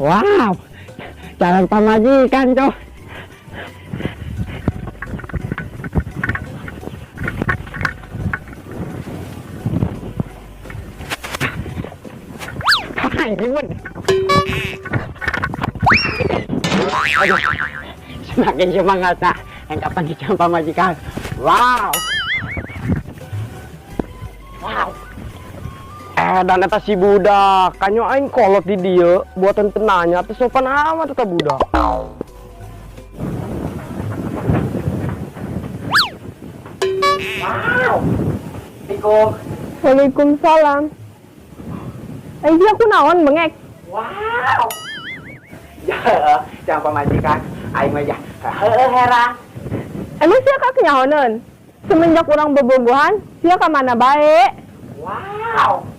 Wow, calon pamajikan tuh. Ribut. Aduh, semakin semangat nah yang kapan calon pamajikan. Wow. Wow. Eh, dan eta si budak, kanyo aing kolot di dieu, buatan penanya teh sopan amat eta budak. Wow. Assalamualaikum. Waalaikumsalam. Eh, sia kunaon bengek? Wow. Ya, calon pamajikan. Aing mah ya heueuh heran. Emang sia kakenyahoneun? Semenjak urang bobogohan, sia ka mana bae? Wow.